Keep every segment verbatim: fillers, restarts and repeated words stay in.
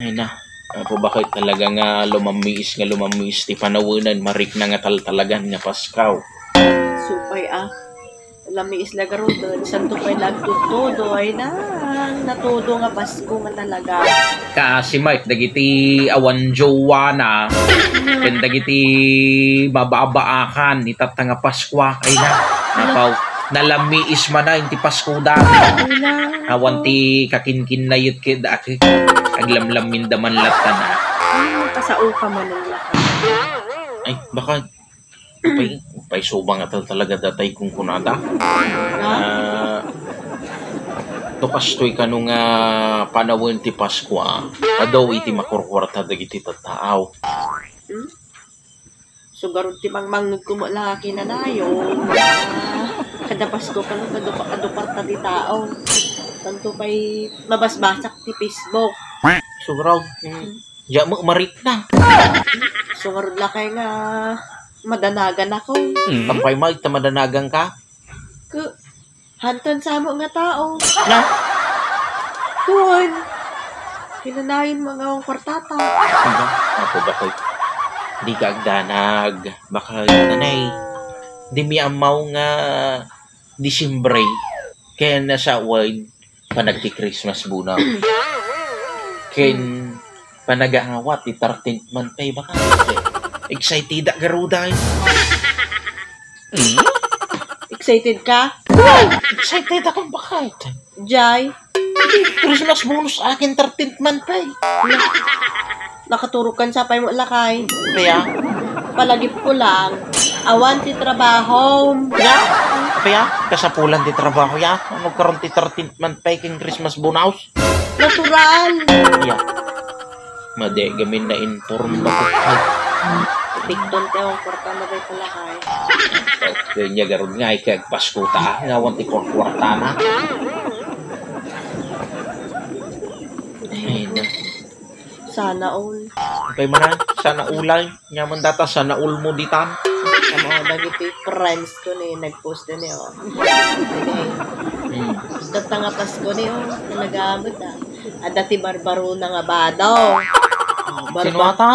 Ay na, Apo, bakit talaga nga lumamiis nga lumamiis ti panawen, marikna nga taltalagan nga Pasko? Supay, ah. Lamiis la garuden, santo pay la agtudtudo, ay na, natudo nga Pasko nga talaga. Kaasi met dagiti awan jowana, ken dagiti mababaakan, itatta nga Pasko, ay na, napaw, nalamiis manen ti Paskoda. Ay na, awan ti kakinkinnayet ket ak-, aglamlaminda man latta na. Ay, kasao ka manen latta. Ay, baka Pay, pay subang nga tal-, talaga datay kunkunada. Ah, to kastoy kano nga panawen ti Pasko, ah, adu iti makurkuarta dagiti tattao. Hmm? Sugarud ti mangmangngegko met la kinanayon. Ah, kada Pasko kano, adu, adu kuarta ti tao. Tanto pay mabasbasak ti Facebook. Sugarud. Hmm. Diak met marikna. Sugarud lakay nga madanagan ako. Apay met ta madanagan ka? Ku-, hanton samo nga tao. Na? Kun, kinanayon mo nga ang kwartata. Ano? Apo, bakit? Di ka agdanag. Baka, nanay, di mi amaw nga Disyembre. Kaya nasa wide panagki-Christmas bonus. Ken panagaawat ti thirteenth month pay, baka. Excited ak garuday. Hmm? Excited ka? Wow! Excited ako, bakit? Jay? Christmas bonus akin thirteenth month pay. Nakaturog kan sapay mo lakay. Kaya? Palagip ko lang, awan ti trabaho. Ya? Kaya? Kasapulan ti trabaho ya? Ano karon ti thirteenth month pay ken Christmas bonus? Natural. Ya. Madi gamin na inform ba ko? Bigton ti awang kwarta na bay palakay. Kanya garod nga ikagpasko ta, nga awan ti kwarta na. Ay, na. Sana all. Apay man, sana ulay. Nyaman data, sana all mo ditan. Amo, dagiti friends ko ni, nag-post din eh, oh. Hmm. Data nga Pasko ni, oh. Talaga, amat, ah. Adda ti barbarona nga bado. Oh, barba-, sino ata?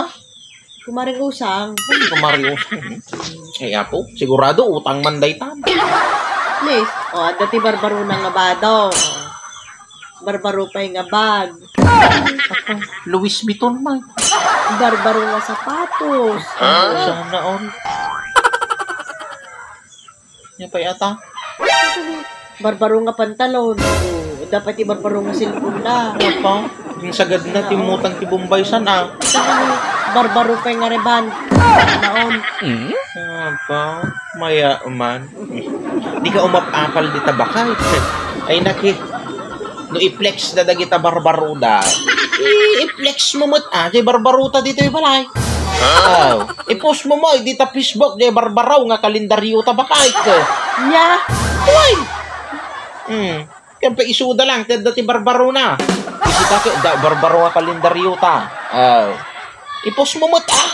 Kumaring Usang. Ay, kumaring Usang. Ay, apo, sigurado, utang man daytan. Please. Oh, adda ti barbarona nga bado. Oh. Barbaro pay nga bag. Apo, Louis Vuitton man. Barbaro nga sapatos. Sana all. Nia pay ata? Barbaro nga pantalon. Oh, dapat ti barbaro nga cellphone na. Apa? Yung sagad na, timmutang ti Bombay san, ah. Barbaro pay nga rebond. Naon? Hmm? Apa? Maya man. Di ka umap-apal di tabakal. Ay, naki. No i-flex da dagita barbaroda. I-, i-flex mo met, ah, jay barbarota ditoy balay. Oh, i-post mo mo, dita Facebook, jay barbaro nga kalendaryota, bakay ka. Nya? Uy! Hmm. Kaya pa isuda lang, ti adda ti barbarona. Isita ka, da, barbaro nga kalendaryota. Oh. I-post mo met, ah.